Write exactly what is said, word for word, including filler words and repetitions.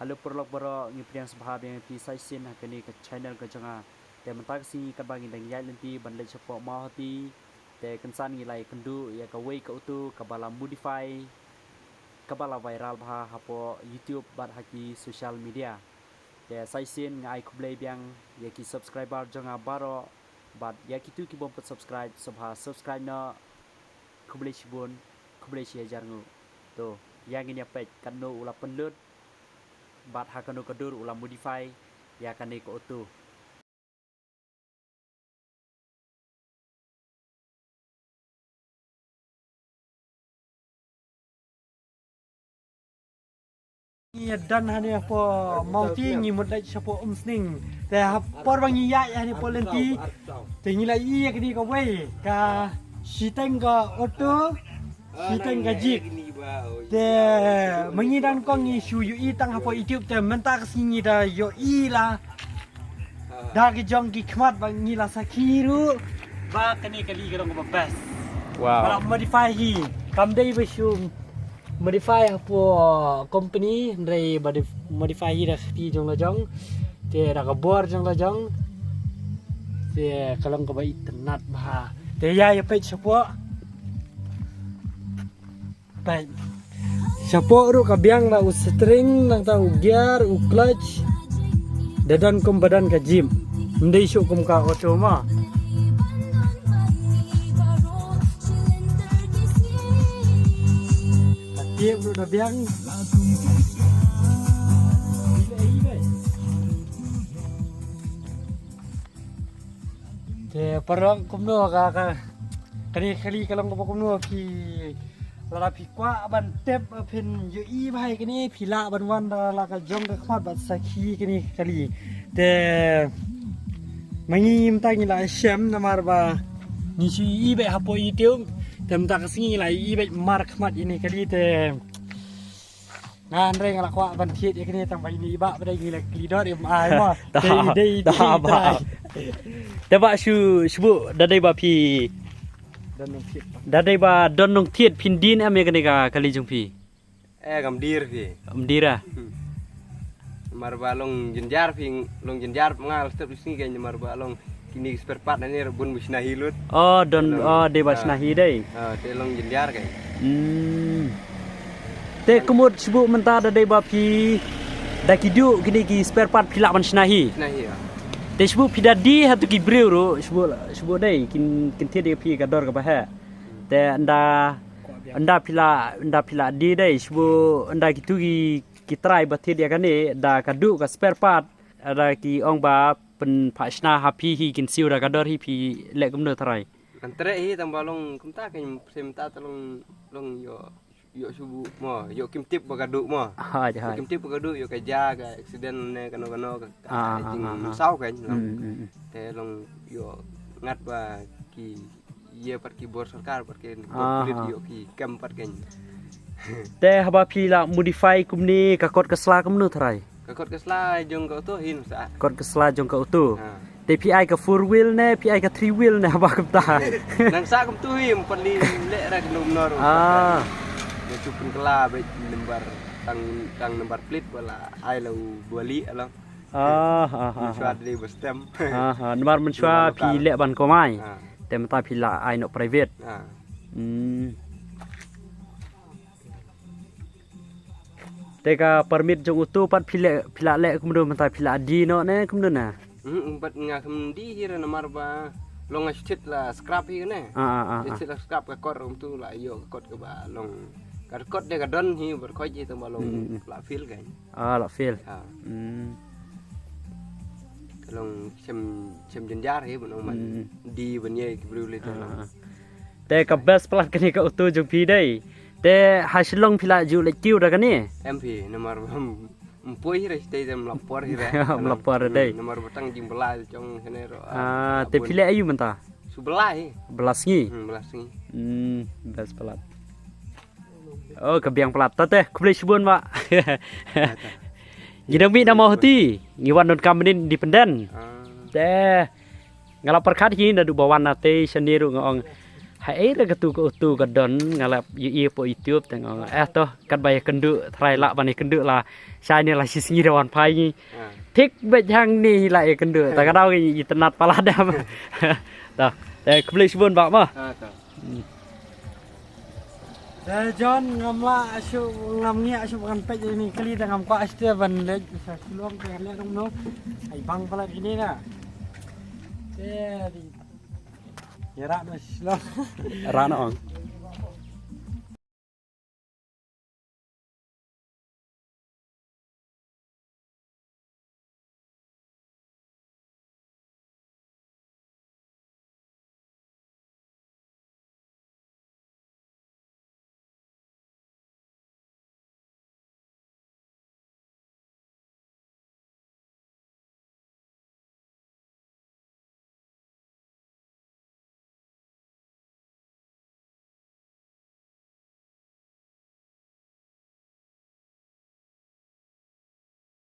Hello paralok baroh, ngi pdiang sngewbha biang ïa phi sa shisien ha kane ka channel ka jong nga. Te mynta ka sngi katba ngi dang ïaid lynti ban leit shapoh Mawhati, te kynsan ngi la ïakynduh ïa kawei ka auto kaba la modify, kaba la viral bha hapoh YouTube bad ha ki social media. Te sa shisien nga ai khublei biang ïa ki subscriber jong nga baroh, bad ïa kito ki bym pat subscribe, sngewbha subscribe noh. Khublei shibun, khublei shi hajar nguh. To, ïa ngin ïa peit katno u la pynlut bad ha kano ka dur u la modify ïa kane ka auto. Ngi don hangne hapoh Mawhati, ngi mut leit shapoh Umsning. Te ha por ba ngi ïaid hangne hapoh lynti, te ngi la ïohi ïa kane kawei ka shiteng ka auto, shiteng ka jeep. Te ma ngi dang kong ngi shu ïohi tang hapoh YouTube, te mynta ka sngi ngi da ïohi la da ki jong ki khmat ba ngi la sakhi ruh ba kane kali ka long kaba best. Wow. Ba la modify hi. Kam dei ba shu modify hapoh company, hynrei ba dei modify hi da ka kti jong la jong. Te da ka bor jong la jong. Te ka long kaba itynnad bha. Te ïa ïa peit shapoh. Peit. Shapoh ruh ka biang da u steering, nangta u gear, u clutch. Da don kum ba don ka jeep. Ym dei shuh kum ka auto ma. Ka tip ruh da biang. Te paralok kumno ka, ka, kane kali ka long kaba kumno phi, lada phi kwah ban tip phin ïohi bha ïa kane phi lah ban wan da la ka jong ka khmat bad sakhi kane kali. Te ma ngi mynta ngi la shem namar ba ngi shu ïohi beit hapoh YouTube. Te mynta ka sngi ngi la ïohi beit markhmat ïa kane kali te. Nga hynrei nga la kwah ban thied ïa kane tang ba ine i bah ba dei ngi la kli dor im ai mo. Dei dei dei. Te bah shu shu da dei ba phi. Don nong thied. Da dei ba don nong thied phin dien em ïa kane ka kali jong phi. Eh kam dir phi. Am dira. Mar ba long jynjar phi long jynjar nga la step sngi ka mar ba long. Kine ki spare part na ne bun ba shna hi lut. Oh don oh dei ba shna hi dei. Ah te long jynjar kai. Hmm. Te kumut shibuk mynta da dei ba phi da ki du kine ki spare part phi lah ban shna hi. Shna hi. Te shibuk phi da di ha tu ki briew ru shibuk shibuk dei kin kin thied ïa phi ka dor ka ba heh. Te ynda ynda phi lah ynda phi lah di dei shibuk ynda ki tu ki ki trai ba thied ïa kane da ka du ka spare part. Ada ki ong ba pynphah shna ha phi hi kin siew da ka dor hi phi leh kumno tharai. Kan treh hi tang ba long kumta kan sem ta ta long long yo yo shubu mo yo kim tip ba ka du mo. Ha ja ha. Kim tip ba ka du yo ka ja ka accident ne kano kano ka jing saw kan. Te long yo ngat ba ki Ye pat ki bor sorkar pat ken. Ah, pulit ha. Yo ki kem pat ken. Te haba phi la modify kumne ka kot ka sla kumno tharai. Ka kot ka sla jong ka auto hin sa. Kot ka sla jong ka auto. Ha. Te phi ai ka four wheel ne phi ai ka three wheel ne haba kumta. Nang sa kumtu hi em pat li le ra ki num nor. Ah. Ye tu pun kala be number tang tang number plate wala ai lo bali ala. Ah, ah, ah. Shwa dei ba stem. Ah, ah. Namar mynshwa phi leh ban kamai. Ah. Te mynta phi la ai noh private. Ah. Hmm. Te ka permit jong utu pat phi leh phi la leh kumno mynta phi la di noh ne kumno na. Hmm, pat nga kum di hi ra namar ba long a shit la scrap hi ne. Ah, ah, ah. Shit la scrap ka kor um tu la yo ka kot ka ba long. Ka kot de ka don hi bar khoi hi tang ba long la feel ka. Ah, la fail. Ah. Hmm. Ka long chem chem jynjar hi ban ong ban di ban ye ki briew le te long. Ah. Te ka best plat kane ka auto jong phi dei. Te ha Shillong phi la ju leit kiew da kane. Em phi namar ym poi hi re te ym la por hi re. Ym la por dei. Namar ba tang jing bala jong hene ro. Ah, te phi leh ayu mynta. Su bala hi. Bala sngi. Hmm, bala sngi. Hmm, best plat. Oh, ka biang plat. Tate, khublei shibun ba. Ngi dang mih na Mawhati, ngi wan don kam independent. Ah. Te nga la pyrkhat hi naduh ba wan na te shane ruh nga ong. Haei re katu ka utu ka don nga la ïohi hapoh YouTube te nga ong, eh to, katba ïakynduh, trai lah ban ïakynduh la shai ne la shisngi da wan phai ngi. Thik beit hangne la ïakynduh. Ta ka daw ngi itynnad palat da. Ta, te khublei shibun bah mo. Te John, ngam lah shuh, ngam ngiah shuh ban peit ïa kine ki kali, te ngam kwah shuh te ban leit sha Shillong te ngan leit rung noh. Ai bang palat kine na. Te dei. Ïa rah noh Shillong. Rah noh ong.